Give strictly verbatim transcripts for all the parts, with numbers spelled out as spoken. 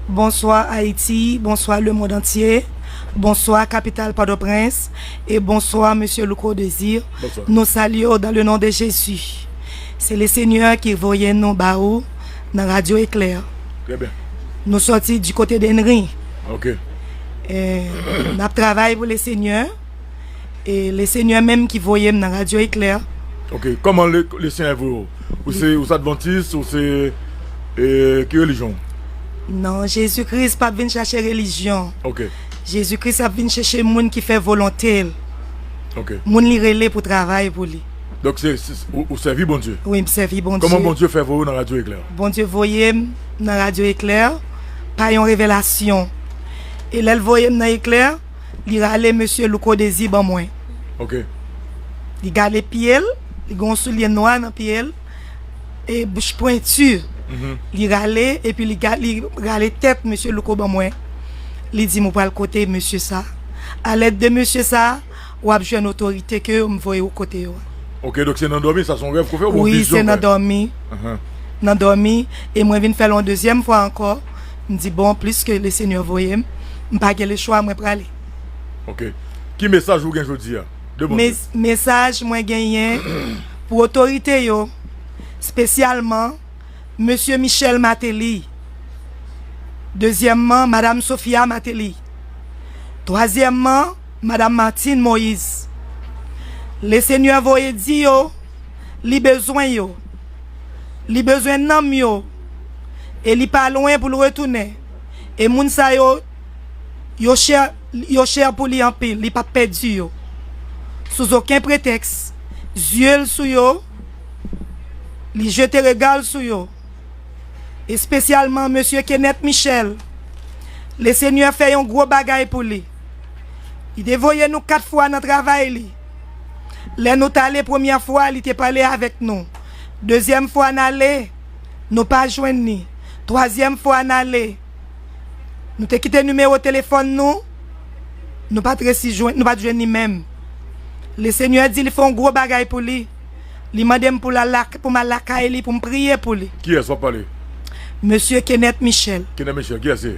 Bonsoir Haïti, bonsoir le monde entier, bonsoir capitale Port-au-Prince, et bonsoir Monsieur Louko Désir. Bonsoir. Nous saluons dans le nom de Jésus. C'est le Seigneur qui voyait nous ba ou dans Radio Éclair. Très bien. Nous sortis du côté d'Henry. Ok. Euh, n ap travay pou le Seigneur. E le Seigneur menm ki voye m nan Radio Éclair. Ok, kòman le, le Seigneur voye w? Ou se, ou se adventiste, ou se, e, ki relijyon w? Non, Jezi Kris p ap vin chache relijyon. Ok. Jezi Kris ap vin chache moun ki fè volonte l. Ok. Moun li rele pou travay pou li. Donk se, se, ou, ou sèvi Bondye? Wi, m sèvi Bondye. Kòman Bondye fè voye w nan Radio Éclair? Bondye voye m nan Radio Éclair pa yon revelasyon. E lè l voye m nan Éclair, li rale mesye Louko Dezi ban mwen. Ok. Li gale pye l, li gen yon soulye nwa nan pye l, e bouch pwenti. Mhm. Li rale, epi li, ga- li rale tèt mesye Louko ban mwen. Li di m ou pral kote mesye sa. A lèd de mesye sa, w ap jwenn otorite ke m voye w kote yo. Ok, donk se nan dòmi, sa se yon rèv ke w fè oubyen yon vizyon w fè? Wi, se nan dòmi. Ahan. Nan dòmi, e mwen vin fè l yon dezyèm fwa ankò. M di, bon, pliske le Seigneur voye m, m pa gen lechwa, mwen prale. Ok. Ki mesaj ou gen jodi a? De Bondye. Mes- mesaj mwen genyen pou otorite yo, espesyalman mesye Michel Martelly. Dezyèmman, madam Sophia Martelly. Twazyèmman, madam Martine Moïse. Le Seigneur voye di yo, li bezwen yo. Li bezwen nanm yo. E li pa lwen pou l retounen. E moun sa yo, yo chè, yo chè pou li anpil. Li p ap pèdi yo. Sou okenn pretèks, zye l sou yo, li jete rega l sou yo. Espesyalman mesye Kenneth Michel. Le Seigneur fè yon gwo bagay pou li. Li te voye nou kat fwa nan travay li. Lè nou t ale premyè fwa, li te pale avèk nou. Dezyèm fwa n ale, nou pa jwenn li. Twazyèm fwa n ale, nou te kite nimewo telefòn nou, nou pa t resi jwenn, nou pa t jwenn li menm. Le Seigneur di li fè yon gwo bagay pou li. Li mande m pou l al lak- pou m al lakay li, pou m priye pou li. Kiyès w ap pale? Mesye Kenneth Michel. Kenneth Michel, kiyès se?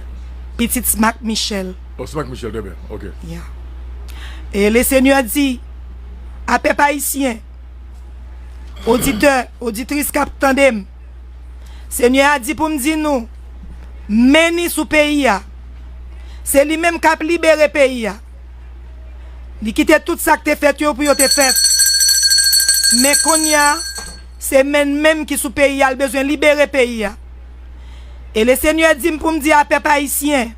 Pitit Smack Michel. Oh, Smack Michel, trè byen. Ok. Ya. E le Seigneur di, a pèp ayisyen, oditè, oditris k ap tande m, Seigneur a di pou m di nou, men ni sou peyi a. Se li menm k ap libere peyi a. Li kite tout sa k te fèt yo pou yo te fèt. Men kounye a, se men menm ki sou peyi a, l bezwen libere peyi a. E le Seigneur di m pou m di a pèp ayisyen,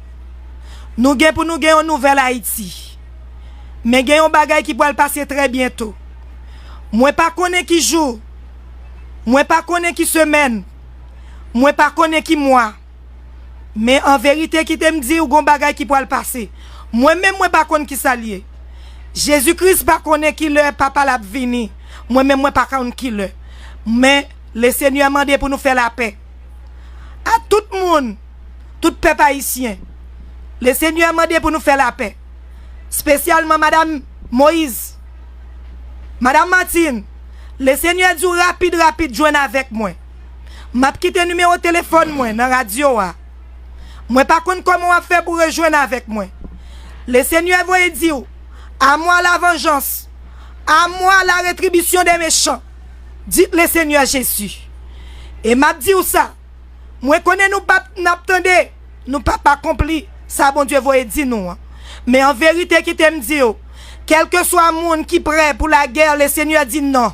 nou gen pou nou gen yon nouvèl Ayiti. Men gen yon bagay ki pral pase trè byento. Mwen pa konnen ki jou, mwen pa konnen ki semèn, mwen pa konnen ki mwa. Men an verite, kite m di w, gon bagay ki pral pase. Mwen menm, mwen pa konn kisa l ye. Jezi Kris pa konnen ki lè Papa l ap vini. Mwen menm, mwen pa konn ki lè. Men, le Seigneur mande pou nou fè lapè. A tout moun, tout pèp ayisyen, le Seigneur mande pou nou fè lapè. Espesyalman madam Moïse, madam Martine, le Seigneur di w rapid, rapid, jwenn avèk mwen. M ap kite nimewo telefòn mwen nan radyo a. Mwen pa konn kòman w ap fè pou rejwenn avèk mwen. Le Seigneur voye di w, à moi la vengeance, à moi la rétribution des méchants, dit le Seigneur Jésus. E m ap di w sa, mwen konnen nou p ap, n ap tande, nou p ap akonpli sa Bondye voye di nou an. Men an verite, kite m di w, kèlkeswa moun ki prè pou lagè, le Seigneur di non.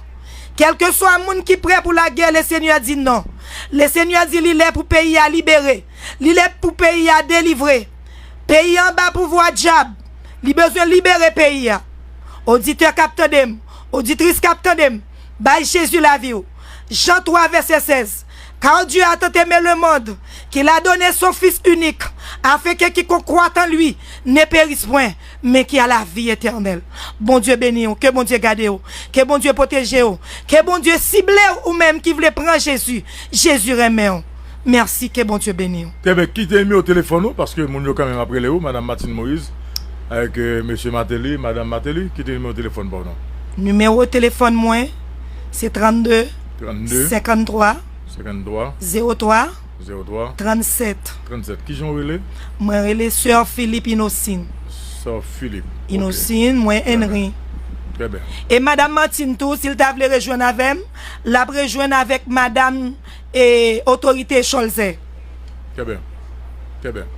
Kèlkeswa moun ki prè pou lagè, le Seigneur di non. Le Seigneur di li lè pou peyi a libere. Li lè pou peyi a delivre. Peyi a anba pouvwa dyab. Li bezwen libere peyi a. Oditè k ap tande m, oditris k ap tande m, bay Jezi lavi w. Jan twa vèsè sèz. Car Dieu a tant aimé le monde qu'il a donné son Fils unique, afin que quiconque croit en lui ne périsse point, mais qu'il a la vie éternelle. Bondye beni w, ke Bondye gade w, ke Bondye pwoteje w, ke Bondye sible w, ou menm ki vle pran Jezi. Jezi renmen w. Mèsi, ke Bondye beni w. Trè byen, kite nimewo telefòn ou, paske moun yo kanmenm ap rele w, madam Martine Moïse, avèk, euh, mesye Martelly, madam Martelly, kite nimewo telefòn pa w non. Nimewo telefòn mwen, se trannde, trannde, senkanntwa, senkanntwa, zewo twa, Zewo twa. Trannsèt. Trannsèt. Kijan w rele? Mwen rele Sè Philippe Inosin. Sè Philippe. Ok. Inosin, mwen Henry. Trè byen. E Madanm Martine tou, si l ta vle rejwenn avè m, l ap rejwenn avèk Madanm e Otorite Cholzè. Trè byen. Trè byen.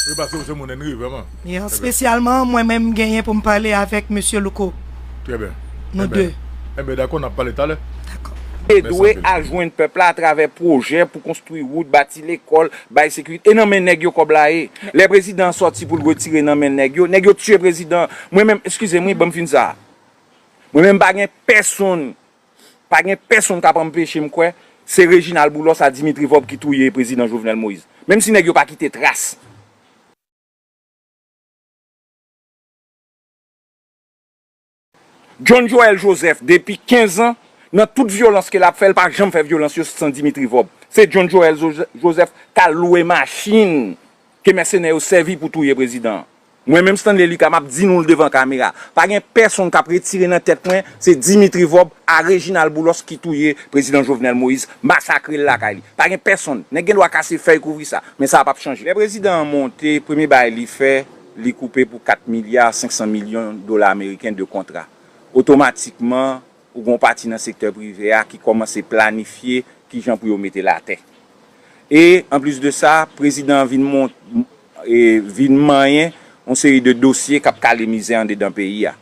Wi, paske ou se moun Henry, vrèman. Trè byen. Espesyalman, mwen menm, m genyen pou m pale avèk Mesye Louko. Trè byen. Nou de. Enben, dakò, n ap pale talè. Dakò. E dwe a jwenn pèp la atravè pwojè pou konstwi wout, bati lekòl, bay sekirite. E nan men nèg yo kòb la ye. Lè prezidan an sòti pou l retire nan men nèg yo, nèg yo tiye prezidan an. Mwen menm, eskize m wi, ban m fin sa. Mwen menm, pa gen pèsonn, pa gen pèsonn k ap anpeche m kwè se Reginald Boulos a Dimitri Vorbe ki touye prezidan Jovenel Moïse. Menm si nèg yo pa kite tras. John Joël Joseph, depi kenz an, nan tout vyolans ke l ap fè, l pa janm fè vyolans yo san Dimitri Vorbe. Se John Joël Zo-, Joseph k al lwe machin ke mèsenè yo sèvi pou touye prezidan an. Mwen menm, Stanley Lucas, m ap di nou l devan kamera. Pa gen pèsonn k ap retire nan tèt mwen, se Dimitri Vorbe a Reginald Boulos ki touye prezidan Jovenel Moïse, masakre l lakay li. Pa gen pèsonn. Nèg gen dwa kase fèy kouvri sa, men sa p ap chanje. Lè prezidan an monte, premye bagay li fè, li koupe pou kat milya senk san milyon dola ameriken de kontra. Otomatikman, ou gen yon pati nan sektè prive a ki kòmanse planifye kijan pou yo mete l atè. E, anplis de sa, prezidan an vin mont-, e, vin manyen yon seri de dosye k ap kale mizè andedan peyi a.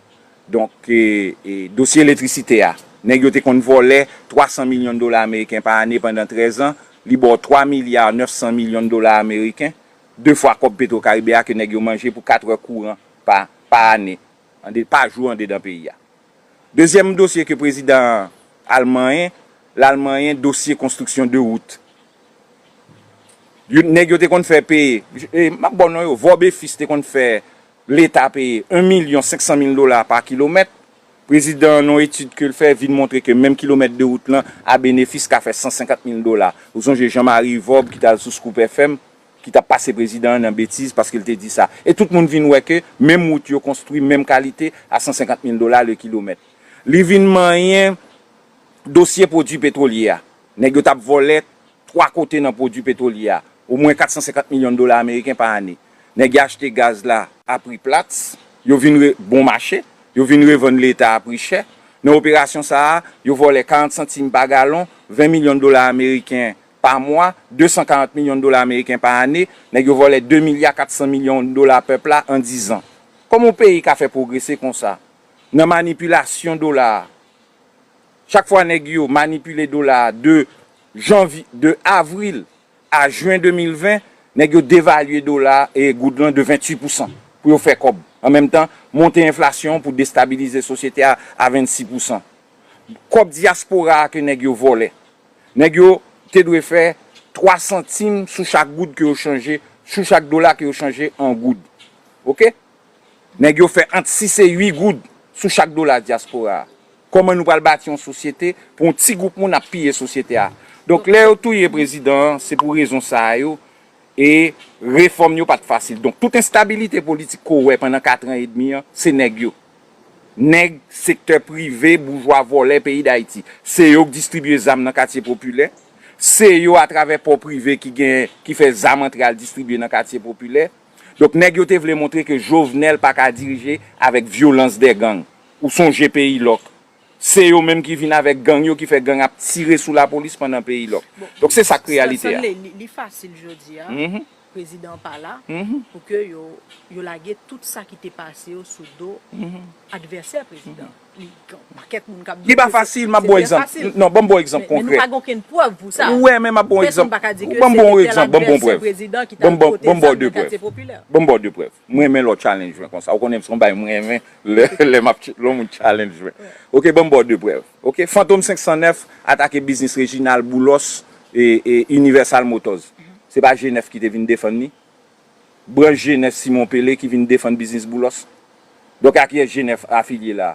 Donk, e, e, dosye elektrisite a, nèg yo te konn vòlè twa san milyon dola ameriken pa ane pandan trèz an, li ba w twa milya nèf san milyon dola ameriken, de fwa kòb Petro Caribe a ke nèg yo manje pou kat è kouran pa, pa ane, ande-, pa jou andedan peyi a. Dezyèm dosye ke prezidan an al manyen, l al manyen dosye konstriksyon de wout. Yo, nèg yo te konn fè peye, e, m ap ba w non yo, Vorbe Fils te konn fè Leta peye en milyon senk san mil dola pa kilomèt. Prezidan an, nan yon etid ke l fè, vin montre ke menm kilomèt de wout lan, a benefis, ka fè san senkant mil dola. Ou sonje Jean Marie Vorbe ki t al sou Scoop F M, ki t ap pase prezidan an nan betiz paske l te di sa. E tout moun vin wè ke menm wout yo konstwi, menm kalite, a san senkant mil dola le kilomèt. Li vin manyen dosye pwodui petwolye a. Nèg yo t ap vòlè twa kote nan pwodui petwolye a, omwen kat san senkant milyon dola ameriken pa ane. Nèg yo achte gaz la a pri plat, yo vin re-, bon mache, yo vin revann Leta a pri chè. Nan operasyon sa a, yo vòlè karant santim pa galon, ven milyon dola ameriken pa mwa, de san karant milyon dola ameriken pa ane, nèg yo vòlè de milya kat san milyon dola pèp la an diz an. Kòman yon peyi ka fè pwogrese konsa? Nan manipilasyon dola a. Chak fwa nèg yo manipile dola a de janvye, de avril a jen de mil ven, nèg yo devalye dola e goud lan de venntuit pousan pou yo fè kòb. An menm tan, monte enflasyon pou destabilize sosyete a a vennsis pousan. Kòb dyaspora a ke nèg yo vòlè. Nèg yo te dwe fè twa santim sou chak goud ke yo chanje, sou chak dola ke yo chanje an goud. Oke? Nèg yo fè ant sis e uit goud sou chak dola dyaspora a. Kòman nou pral bati yon sosyete pou yon ti gwoup moun ap piye sosyete a? Donk, lè yo touye prezidan an, se pou rezon sa a yo, e refòm yo pa t fasil. Donk, tout enstabilite politik ke w wè pandan kat an edmi an, se nèg yo. Nèg sektè prive, boujwa, vòlè peyi Dayiti. Se yo k distribye zam nan katye popilè. Se yo, atravè pò prive, ki gen, ki fè zam antre al distribye nan katye popilè. Donk, nèg yo te vle montre ke Jovenel pa ka dirije avèk vyolans dè gang. Ou sonje peyi lòk. Se yo menm ki vin avèk gang yo, ki fè gang ap tire sou lapolis pandan peyi lòk. Donk, se sa k reyalite a. Stanley, li, li fasil jodi a, prezidan an pa la, pou ke yo, yo lage tout sa ki te pase yo sou do advèsè prezidan. Li gen yon pakèt moun k ap di ke se, se trè fasil. Li pa fasil, m ap ba w egzanp. Non, ban m ba w egzanp konkrè. Men, men nou pa gen okenn prèv pou sa. Wè, men m ap ba w egzanp. Pèsonn pa ka di ke se tel advèsè prezidan ki t al pote zam nan katye popilè. Ban m ba w de prèv. Ban m ba w de prèv. M renmen lè w challenge mwen konsa. Ou konnen se yon bagay mwen renmen lè, lè m ap ch-, lè yon moun challenge mwen. Oke, ban m ba w de prèv. Oke, Fantom senk san nèf atake biznis Reginald Boulos e, e Universal Motors. Se pa G nèf ki te vin defann li? Branch G nèf Simon Pele ki vin defann biznis Boulos. Donk, a kiyès G nèf afilye la?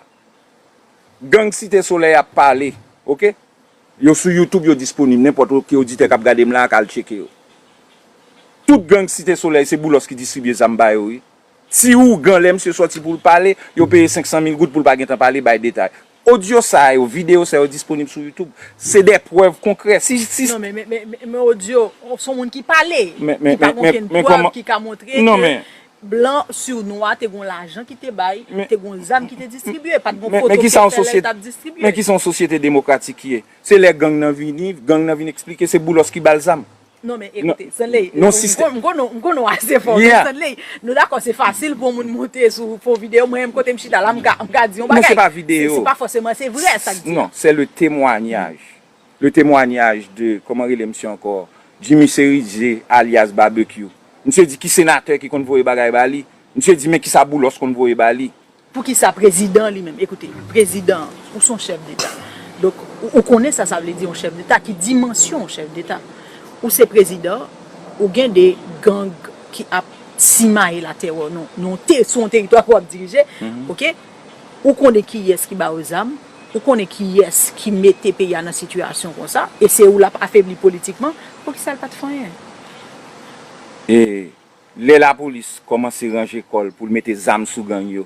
Gang Site Solèy ap pale, oke? Yo sou YouTube, yo disponib. Nenpòt ki oditè k ap gade m la a ka al tcheke yo. Tout gang Site Solèy, se Boulos ki distribye zam ba yo, wi. Ti ougan, lè misye sòti pou l pale, yo peye senk san mil goud pou l pa gentan pale, bay detay. Odyo sa yo, videyo sa yo disponib sou YouTube. Se de prèv konkrè. Si, si, Non, men, men, men, men, men odyo, se yon moun ki pale, ki pa gen okenn prèv ki ka montre ke blan sou nwa te gen lajan ki te bay, te gen zam ki te distribye, pa t gen foto ki fè lè t ap distribye. Men ki sa yon sosyete demokratik ye? Se lè gang nan vini, gang nan vin eksplike, se Boulos ki ba l zam. Non, men ekoute, Stanley, m konnen w ase fò, men Stanley, nou dakò se fasil pou yon moun monte sou fon videyo, mwen menm kote m chita la, m ka, m ka di yon bagay. Non, se pa videyo. Se pa fòseman, se vrè sa k di. Non, c'est le témoignage. Le témoignage de, kòman rele misye ankò? Jimmy Cerizé, alias Barbecue. Misye di ki senatè ki konn voye bagay ba li. Misye di men kisa Boulos konn voye ba li. Poukisa prezidan li menm? Ekoute, prezidan, ou se yon chèf deta. Donk, ou, ou konnen sa sa vle di yon chèf deta, ki dimansyon yon chèf deta. Ou se prezidan, ou gen de gang ki ap simaye latè w nan, nan te, sou yon teritwa ke w ap dirije, oke? Ou konnen kiyès ki ba yo zam, ou konnen kiyès ki mete peyi a nan sitiyasyon konsa, e se ou l ap afebli politikman, poukisa l pa t fè anyen? E lè lapolis kòmanse ranje kò l pou l mete zam sou gang yo,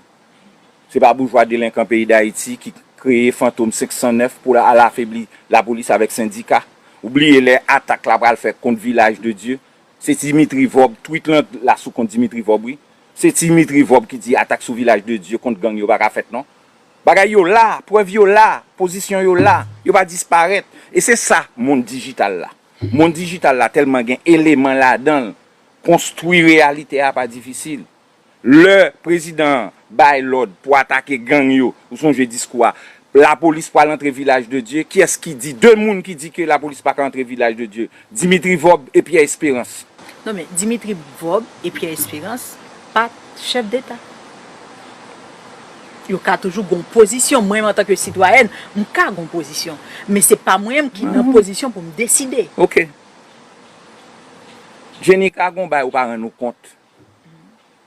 se pa boujwa delenkan peyi Dayiti ki kreye Fantom senk san nèf pou l al afebli lapolis avèk sendika. Ou bliye lè atak la pral fèt kont Vilaj de Dye? Se Dimitri Vòb, tweet lan la sou kont Dimitri Vòb, wi. Se Dimitri Vòb ki di atak sou Vilaj de Dye kont gang yo pa ka fèt non. Bagay yo la, prèv yo la, pozisyon yo la, yo pa disparèt. E se sa mond dijital la. Mond dijital la tèlman gen eleman ladan l, konstwi reyalite a pa difisil. Lè prezidan an bay lòd pou atake gang yo, ou sonje diskou a, lapolis pral antre Vilaj de Dye, kiyès ki di, de moun ki di ke lapolis pa ka antre Vilaj de Dye? Dimitri Vòb e Pyè Esperans. Non, men Dimitri Vòb e Pyè Esperans pa t chèf deta. Yo ka toujou gon pozisyon. Mwen menm antanke sitwayèn, m ka gon pozisyon. Men se pa mwen menm ki nan pozisyon pou m deside. Oke. Jenny, ka gon bagay ou pa rann ou kont.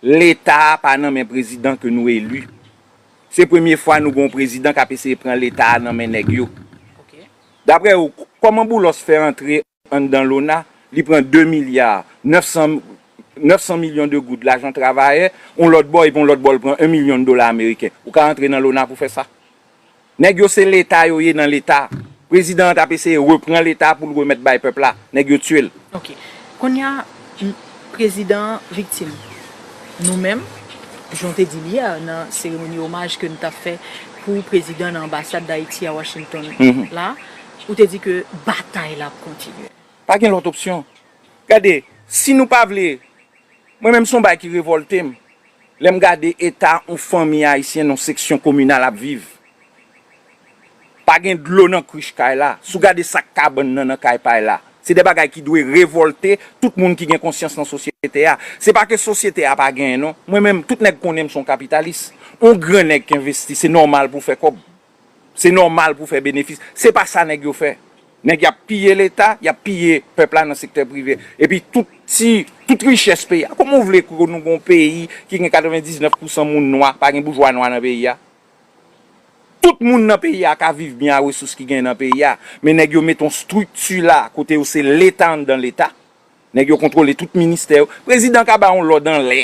Leta a pa nan men prezidan ke nou eli. Se premye fwa nou gen yon prezidan k ap eseye pran leta a nan men nèg yo. Daprè ou, kòman Boulos fè antre anndan lona, li pran de milya nèf san, nèf san milyon de goud lajan travayè, yon lòt bò, epi yon lòt bò, li pran en milyon dola ameriken? Ou ka antre nan lona pou fè sa? Nèg yo se leta yo ye nan leta. Prezidan an t ap eseye repran leta pou l remèt bay pèp la. Nèg yo tiye l. Ok. Kounye a, prezidan an viktim. Nou menm, jan w te di l yè nan seremoni omaj ke n t ap fè pou prezidan nan anbasad Dayiti a Washington la, ou te di ke batay la ap kontinye. Pa gen lòt opsyon. Gade, si nou pa vle, mwen menm se yon bagay ki revòlte m. Lè m gade eta yon fanmi ayisyen nan yon seksyon kominal ap viv. Pa gen dlo nan krich kay la. Si w gade sak kabann nan nan kay pay la. Se de bagay ki dwe revòlte tout moun ki gen konsyans nan sosyete a. Se pa ke sosyete a pa genyen non. Mwen menm, tout nèg konnen m se yon kapitalis. Yon gran nèg ki envesti, se nòmal pou w fè kòb. Se nòmal pou fè benefis. Se pa sa nèg yo fè. Nèg y ap piye leta, y ap piye pèp la nan sektè prive. Epi tout ti, tout richès peyi a. Kòman w vle ke nou gen yon peyi ki gen katrevendiznèf pousan moun nwa, pa gen boujwa nwa nan peyi a? Tout moun nan peyi a ka viv byen a resous ki genyen nan peyi a. Men nèg yo mete yon estrikti la kote yo se leta anndan leta. Nèg yo kontwole tout ministè yo. Prezidan ka ba yon lòd anlè.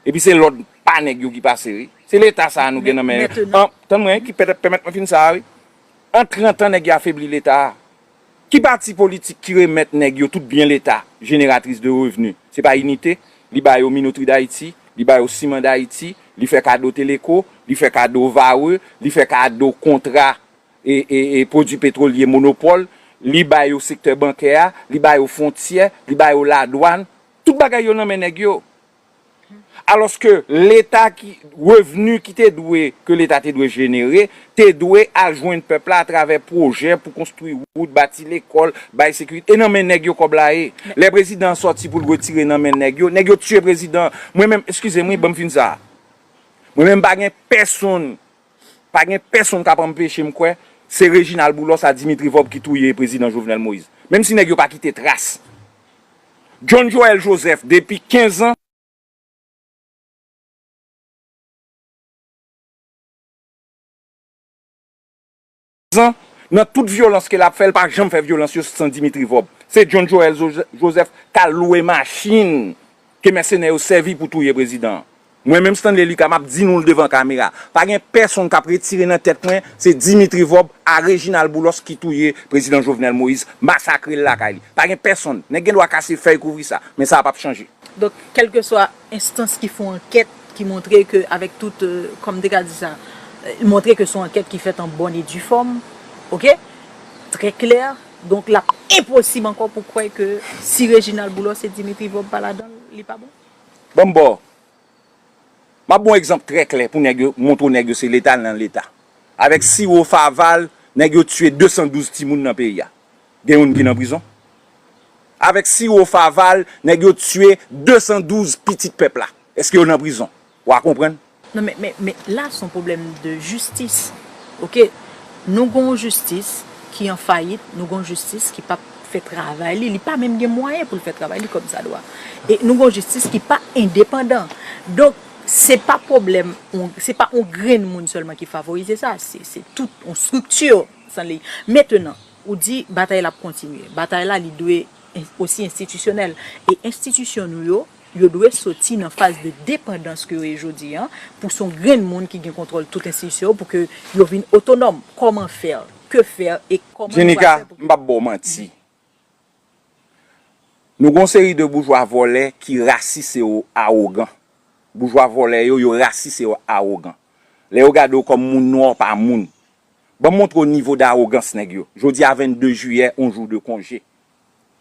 Epi se lòd pa nèg yo ki pase wi. Se leta sa a nou gen nan men yo. Tann mwen, ki pèmèt mwen fin sa a wi. An trant an nèg yo afebli leta a. Ki pati politik ki remèt nèg yo tout byen leta, jeneratris de revni? Se pa Inite, li ba yo Minoterie d'Haïti, li ba yo Ciment d'Haïti, li fè kado Teleco, li fè kado Varreux, li fè kado kontra e, e, e pwodui petwolye monopòl, li ba yo sektè bankè a, li ba yo fwontyè, li ba yo ladwàn, tout bagay yo nan men nèg yo. Alòske leta ki, revni ki te dwe, ke leta te dwe jenere, te dwe al jwenn pèp la atravè pwojè pou konstwi wout, bati lekòl, bay sekirite. E nan men nèg yo kòb la ye. Lè prezidan an sòti pou l retire nan men nèg yo, nèg yo tiye prezidan an. Mwen menm, eskize m wi, ban m fin sa. Mwen menm pa gen pèsonn, pa gen pèsonn k ap anpeche m kwè se Reginald Boulos a Dimitri Vorbe ki touye prezidan Jovenel Moïse. Menm si nèg yo pa kite tras. John Joël Joseph, depi kenz an, an, nan tout vyolans ke l ap fè, l pa janm fè vyolans yo san Dimitri Vorbe. Se John Joël Joseph k al lwe machin ke mèsenè yo sèvi pou touye prezidan an. Mwen menm Stanley Lucas, m ap di nou l devan kamera. Pa gen pèsonn k ap retire nan tèt mwen, se Dimitri Vorbe a Reginald Boulos ki touye prezidan Jovenel Moïse, masakre l lakay li. Pa gen pèsonn. Nèg gen dwa kase fèy kouvri sa, men sa p ap chanje. Donk, kèlkeswa enstans ki fè yon ankèt ki montre ke, avèk tout, euh, kòm m te ka di sa, euh, montre ke se yon ankèt ki fèt an bòn e di fòm, oke, trè klè, donk l ap enposib ankò pou kwè ke si Reginald Boulos e Dimitri Vorbe pa ladan l, li pa bon. Ban m ba w. M ap ba w egzanp trè klè pou nèg yo, montre w nèg yo se Leta nan Leta. Avèk siwo Faval, nèg yo tiye de san douz timoun nan peyi a. Gen youn ki nan prizon? Avèk siwo Faval, nèg yo tiye de san douz pitit pèp la. Èske yo nan prizon? W a konprann? Non, men, men, men la, se yon pwoblèm de jistis. Oke? Nou gen yon jistis ki an fayit, nou gen yon jistis ki p ap fè travay li, li pa menm gen mwayen pou l fè travay li kòmsadwa. E nou gen yon jistis ki pa endepandan. Donk, se pa pwoblèm, se pa yon grenn moun sèlman ki favorize sa, se, se tout yon estrikti, Stanley. Mentenan, ou di batay la ap kontinye. Batay la, li dwe osi enstitisyonèl. E enstitisyon nou yo, yo dwe soti nan faz de depandans ke yo ye jodi a, pou se yon grenn moun ki gen kontwòl tout enstitisyon yo, pou ke yo vin otonòm. Kòman fè? Que faire? E kòman nou pral fè pou ke... Jenika, m p ap ba w manti. Nou gen yon seri de boujwa vòlè ki rasis e awogan. Boujwa vòlè yo, yo rasis e awogan. Lè yo gade w kòm moun nwa, w pa moun. Ban m montre w nivo dawogans nèg yo. Jodi a vennde jiyè, yon jou de konje.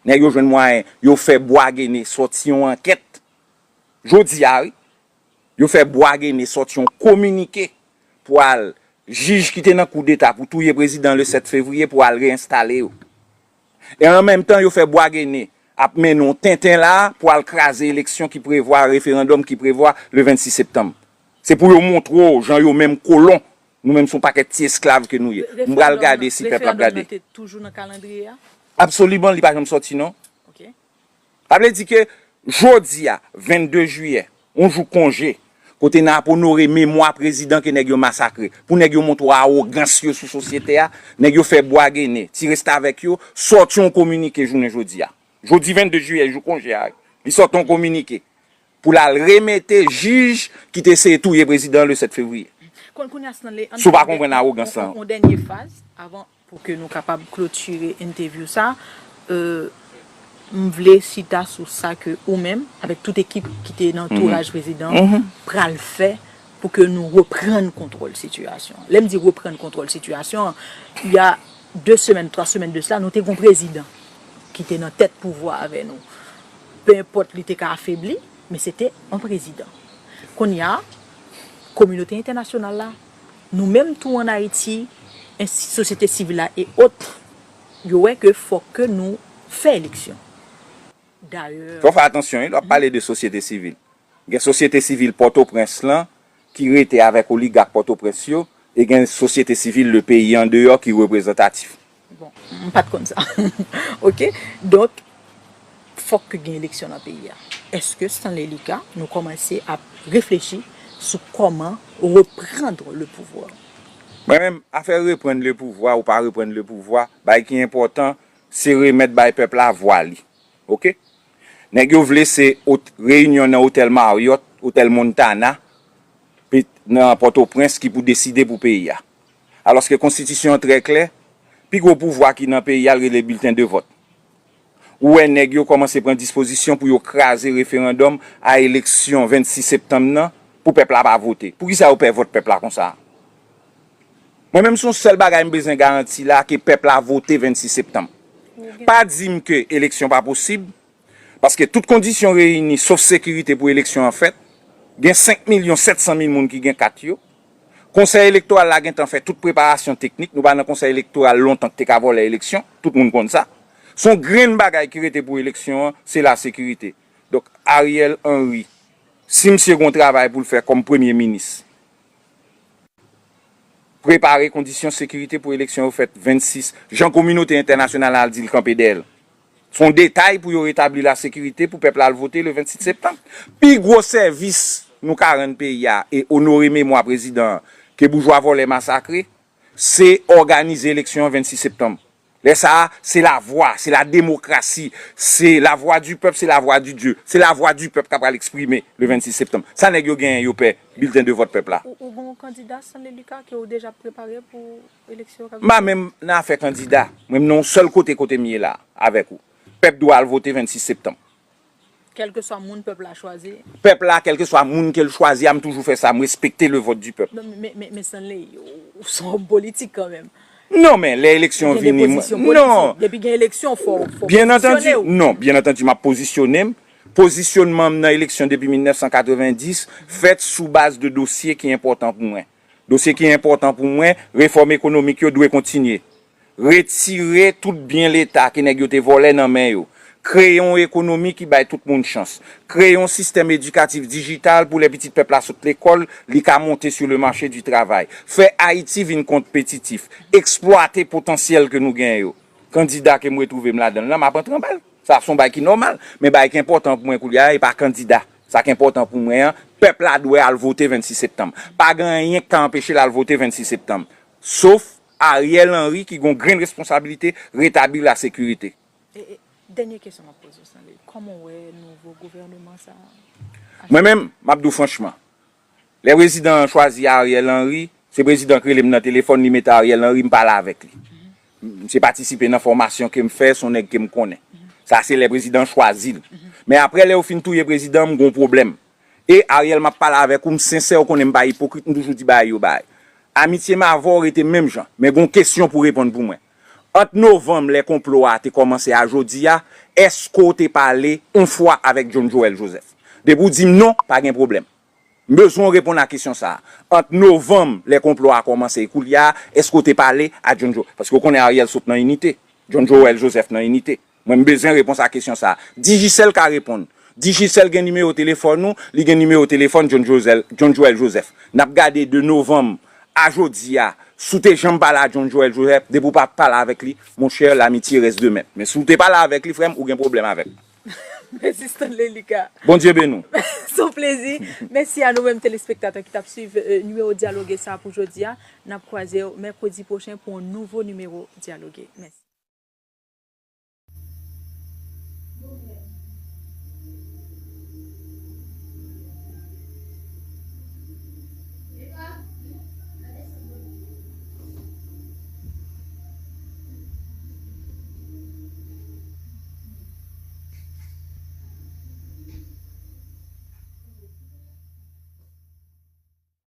Nèg yo jwenn mwayen, yo fè Boisguéné sòti yon ankèt. Jodi a, wi. Yo fè Boisguéné sòti yon kominike pou al, jij ki te nan koudeta pou touye prezidan le sèt fevriye pou al reyenstale yo. E an menm tan, yo fè Boisguéné ap mennen yon tenten la pou al kraze eleksyon ki prevwa, referandòm ki prevwa le vennsis septanm. Se pou yo montre w jan yo menm kolon, nou menm se yon pakèt ti esklav ke nou ye. M pral gade si pèp la ap gade. Absoliman, li pa janm sòti non. Sa vle di ke jodi a, vennde jiyè, yon jou konje, kote n ap onore memwa prezidan ke nèg yo masakre, pou nèg yo montre w awogans yo sou sosyete a, nèg yo fè Boisguéné, ti restavèk yo, sòti yon kominike jounen jodi a. Jodi vennde jiyè, jou konje a, li sòti yon kominike pou l al remete jij ki te eseye touye prezidan le sèt fevriye. Si w pa konprann awogans lan. Yon dènye faz, avan pou ke nou kapab klotire entèvyou sa, euh, m vle chita sou sa ke ou menm, avèk tout ekip ki te nan antouraj prezidan, pral fè pou ke nou reprann kontwòl sitiyasyon an. Lè m di reprann kontwòl sitiyasyon an, il y a de semèn, twa semèn de sila, nou te gen yon prezidan ki te nan tèt pouvwa avè nou. Pe enpòt li te ka afebli, men se te yon prezidan. Kounye a, kominote entènasyonal la, nou menm tou ann Ayiti, ensti-, sosyete sivil la e ot, yo wè ke fòk ke nou fè eleksyon. Dayè... Fò w fè atansyon, wi, lè w ap pale de sosyete sivil. Gen sosyete sivil Pòtoprens lan ki rete avèk oligak Pòtoprens yo, e gen sosyete sivil le peyi andeyò ki reprezantatif. Bon, m pa t konn sa. Oke? Donk, fòk ke gen eleksyon nan peyi a. Èske Stanley Lucas, nou kòmanse ap reflechi sou kòman reprendre le pouvoir? Mwen menm, afè reprann le pouvwa ou pa reprann le pouvwa, bagay ki enpòtan, se remèt bay pèp la vwa li. Oke? Nèg yo vle se ot-, reyinyon nan otèl Marriott, otèl Montana, pe-, nan Pòtoprens ki pou deside pou peyi a. Alòske konstitisyon an trè klè, pi gwo pouvwa ki nan peyi a l rele bilten de vòt. Ou wè nèg yo kòmanse pran dispozisyon pou yo kraze referandòm a eleksyon vennsis septanm nan pou pèp la pa vote. Poukisa yo pè vòt pèp la konsa? Mwen menm se yon sèl bagay m bezwen garanti la ke pèp la vote vennsis septanm. Pa di m ke eleksyon pa posib, paske tout kondisyon reyini sof sekirite pou eleksyon an fèt. Gen senk milyon sèt san mil moun ki gen kat yo. Konsèy elektoral la gentan fè tout preparasyon teknik. Nou pa nan konsèy elektoral lontan ki te ka vòlè eleksyon. Tout moun konn sa. Se yon grenn bagay ki rete pou eleksyon an, se lasekirite. Donk, Ariel Henry, si misye gen yon travay pou l fè kòm premye minis, prepare kondisyon sekirite pou eleksyon yo fèt vennsis, jan kominote entènasyonal la al di l kanpe dèyè l. Se yon detay pou yo retabli lasekirite pou pèp la al vote le vennsis septanm. Pi gwo sèvis nou ka rann peyi a e onore memwa prezidan an ke boujwa vòlè masakre, se òganize eleksyon an vennsis septanm. Lè sa a, se lavwa, se la demokrasi, se lavwa di pèp, se lavwa di Dye, se lavwa di pèp k ap pral eksprime le vennsis septanm. Sa nèg yo genyen, yo pè bilten de vòt pèp la. Ou, ou gon kandida Stanley Lucas ke ou deja prepare pou eleksyon k ap vini? M pa menm nan afè kandida. Mwen, m nan yon sèl kote, kote m ye la, avèk ou. Pèp dwe al vote vennsis septanm. Kèlkeswa moun pèp la chwazi. Pèp la, kèlkeswa moun ke l chwazi a, m toujou fè sa, m respekte le vote du peuple. Non, men, men, men Stanley, ou, ou se yon òm politik kanmenm. Non, men lè eleksyon vini, mwen, non. Depi gen eleksyon, fò, fò w pozisyone w. Byen antandi, non, byen antandi, m ap pozisyone m. Pozisyonman m nan eleksyon depi mil nèf san katrevenndis fèt sou baz de dosye ki enpòtan pou mwen. Dosye ki enpòtan pou mwen, refòm ekonomik yo dwe kontinye. Retire tout byen Leta ke nèg yo te vòlè nan men yo. Kreye yon ekonomi ki bay tout moun chans. Kreye yon sistèm edikatif dijital pou lè pitit pèp la sot lekòl, li ka monte sur le marché du travail. Fè Ayiti vin konpetitif. Eksplwate potansyèl ke nou genyen yo. Kandida ke m retwouve m ladan l lan, m ap antre anba l. Sa se yon bagay ki nòmal. Men bagay ki enpòtan pou mwen koulye a, e pa kandida. Sa k enpòtan pou mwen an, pèp la dwe al vote vennsis septanm. Pa gen anyen ki ka anpeche l al vote vennsis septanm. Sof Ariel Henry ki gon grenn responsabilite retabli lasekirite. E, e, dènye kesyon m ap poze w, Stanley. Kòman w wè nouvo gouvèneman sa a? Mwen menm, m ap di w franchman, lè prezidan an chwazi Ariel Henry, se prezidan k rele m nan telefòn, li mete Ariel Henry, m pale avèk li. Misye patisipe nan fòmasyon ke m fè, se yon nèg ke m konnen. Sa se lè prezidan an chwazi l. Men apre, lè yo fin touye prezidan, m gon pwoblèm. E Ariel, m ap pale avèk ou, m sensè, ou konnen m pa ipokrit, m toujou di bagay yo bagay. Amitye m avè w rete menm jan, men gon kesyon pou reponn pou mwen. Ant novanm, lè konplo a te kòmanse, a jodi a, èske w te pale yon fwa avèk John Joel Joseph? Depi w di m non, pa gen pwoblèm. M bezwen w reponn a kesyon sa a. Ant novanm, lè konplo a kòmanse, e koulye a, èske w te pale a John Joel? Paske w konnen Ariel sot nan Inite. John Joel Joseph nan Inite. Mwen, m bezwen repons a kesyon sa a. Digicel ka reponn. Digicel gen nimewo telefòn ou, li gen nimewo telefòn John Josel, John Joel Joseph. N ap gade de novanm a jodi a. Si w te janm pale a John Joel Joseph, depi w pa pale avèk li, monchè, l'amitié reste de même. Men si w te pale avèk li, frè m, ou gen pwoblèm avè l. Mèsi Stanley Lucas. Bondye beni w. Se yon plezi. Mèsi a nou menm telespektatè ki t ap swiv, euh, nimewo Dyaloge sa a pou jodi a. N ap kwaze w mèkredi pwochen pou yon nouvo nimewo Dyaloge. Mèsi.